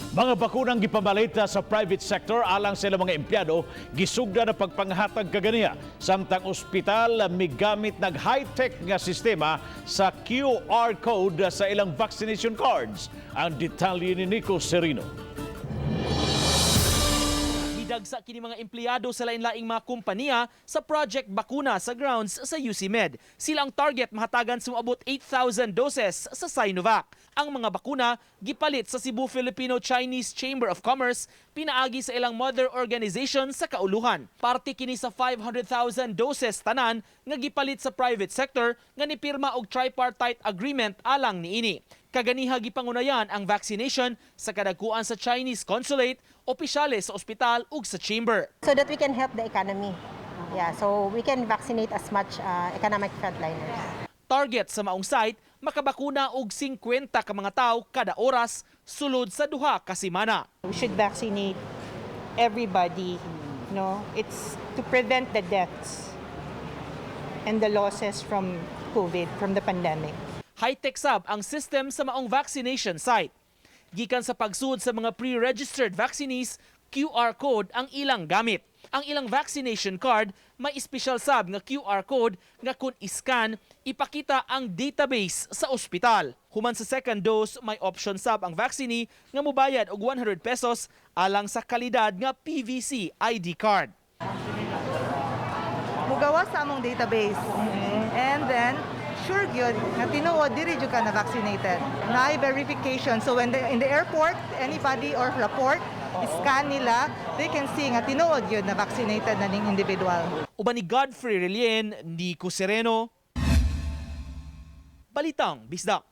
Mga bakunang gipamalita sa private sector alang sa ilang mga empleyado gisugda na pagpanghatag kaganiha. Samtang ospital migamit nag high-tech nga sistema sa QR code sa ilang vaccination cards. Ang detalye ni Nico Serino. Midagsa kini mga empleyado sa lain-laing mga kompanya sa Project Bakuna sa grounds sa UCMed. Sila ang target mahatagan sa moabot 8,000 doses sa Sinovac. Ang mga bakuna gipalit sa Cebu Filipino-Chinese Chamber of Commerce pinaagi sa ilang mother organization sa kauluhan. Parte kini sa 500,000 doses tanan nga gipalit sa private sector nga nipirma og tripartite agreement alang niini. Kaganiha gipangunayan ang vaccination sa kadagkuan sa Chinese consulate, opisyales sa ospital ug sa chamber. So that we can help the economy. Yeah, so we can vaccinate as much economic frontliners. Target sa maong site, makabakuna og 50 ka mga tawo kada oras sulod sa 2 ka semana. We should vaccinate everybody. No, it's to prevent the deaths and the losses from COVID, from the pandemic. High-tech sab ang system sa maong vaccination site. Gikan sa pagsud sa mga pre-registered vaccinees, QR code ang ilang gamit. Ang ilang vaccination card may espesyal sab nga QR code nga kung iskan, ipakita ang database sa ospital. Human sa second dose, may option sab ang vaccinee nga mobayad og 100 pesos alang sa kalidad nga PVC ID card. Mugawas sa among database. And then, sure gyud nga tinuod diri jud ka na vaccinated. Naay verification. So when in the airport, anybody or report, scan nila, they can see nga tinuod gyud na vaccinated na ning individual. Uban ni Godfrey Relien, Nico Sereno, Balitang Bisdak.